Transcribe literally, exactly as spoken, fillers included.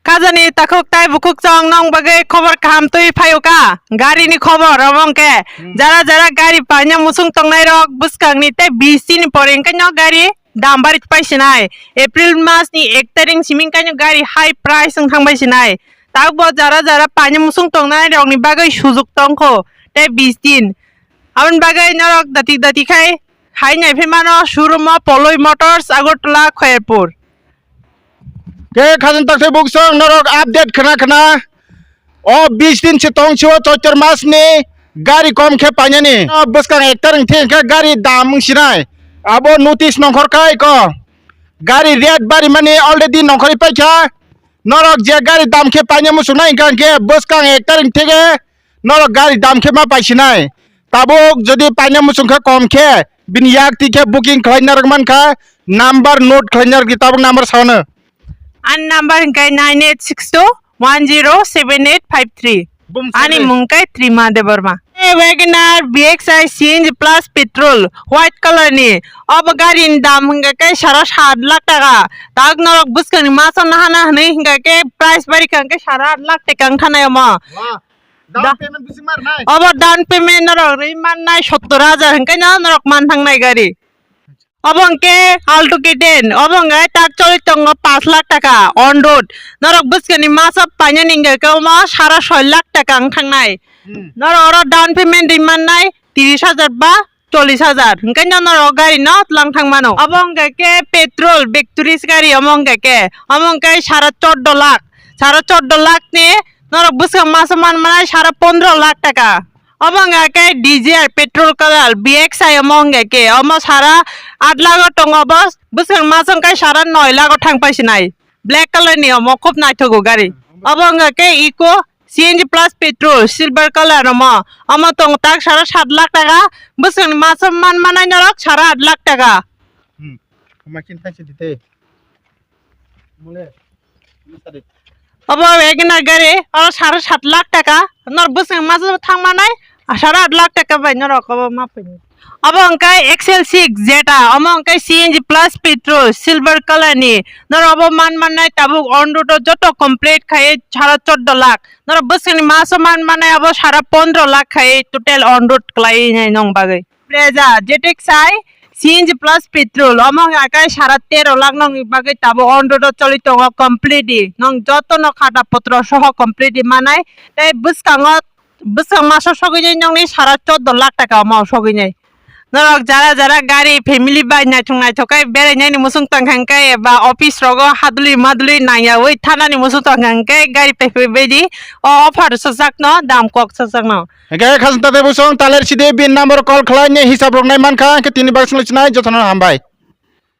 Khajani takhuk tai bukhuk chong nong bagwi khobor kaham twi phaio ka. Gari ni khobor omo hwnkhe Hmm. jara jara gari paina musung tongnai rok bwskang ni tei bis ni pore hwnkhe no gari dam bari pai sinai. April mas ni ek tarik simi hwnkhe no gari high price wng thang bai sinai. Tabuk bo jara jara paina musung tongnai rok ni bagwi sujuk tongkho tei bis din. Aboni bagwi norok dati dati khai hai nai phai mano showroom o Poloi Motors Agartala Khairpur. Khe khajani takhuk tai bukhuk chong norok update khna khna. O bis din se tong sio choitor mas ni gari kom khe painani. O bwskang ek tarik thik khe gari dam wng sinai. Abo notice nongkhor kai ko. Gari rate bari mani already nongkhorwi paikha. Norok je gari dam khe paina muchungnai hwnkha hwnkhe bwskang ek tarik thik khe norok gari dam khe ma paisinai. Tabuk jodi paina muchung khe kom khe bini yak twi khe booking khlai narwk mankha, number note khlai narwk di, tabuk number sao no. Ani number hwnkhe nine eight six two one zero seven eight five three. Bum Ani sale. Mung khe Trima Debbarma. E Wagoner B X I C N G plus petrol white color ni. Obo gari ni dam hwnkhe khe sara sat lakh taka. Tak norok bwskang ni masa nahana hwnwi hwnkhe khe price bari kha hwnkhe sara at lakh taka wng thanai omo. Wah. Down Da- payment bisi mar nai. Obo down payment norok rwi mannai sottor hajar hwnkhe no norok man thangnai gari. Obo hwnkhe Alto K ten, obo hwnkhe tak choli tongo pash lakh taka on road. Norok bwskani masa painani hwnkhe khe omo sara soi lakh taka wng thangnai. Hmm. Norok oro down payment rwi mannai tris hajar ba chollish hajar. Hwnkhe no norok gari no twlang thang mano. Obo hwnkhe khe petrol, Vectronics gari omo hwnkhe khe. Omo hwnkhe sara choddo lakh. Sara choddo lakh ni norok bwskang masa man manai sara pondro lakh taka. Omo hwnkha khe Dzire petrol color B X I omo hwnkha khe omo sara at lakh o tongo, obo bwswk masa hwnkhe sara noi lakh o thang pai sinai. Black color ni omo khub naithogo gari. Obo hwnkha khe Eeco C N G plus petrol silver color omo. Omo tongo tak sara sat lakh taka, bwswk ni masa man manai norok sara at lakh taka. Hmm. Omo khe thaisa di tei. Mole. Obo Wagoner gari, oro sara sat lakh taka, nor bwswk masa thang manai, sara at lakh taka bai norok obo ma phaini. Obo hwnkhe X L six Zeta, omo hwnkhe C N G plus petrol, silver color ni, nor obo man manai tabuk on road o joto complete khai sara choddo lakh, nor bwswk ni masa man manai abo sara pondro lakh khai total on road klai nai nong bagwi. Brezza Z X I C N G plus petrol, omo hwnka khe sara tero lakh nokni bagwi tabuk on road o choli tongo complete, nwng jotono khata potro soho complete manai, tei bwskango, bwskang maso sogwinai nokni sara choddo lakh taka omo sogwinai. Norok jara jara gari family bai naithok naithok khe berainani muchung tongkha hwnkhe eba office rogo haduli maduli nangyawi thanani muchung tongkha hwnkhe gari paipai baidi o offer swjakno dam kok swjakno. Hingke khasing tade busong taler sidi bin number call khlai ni hisab rok nai mankha, hingke tini bagwi sinai jotono hambai.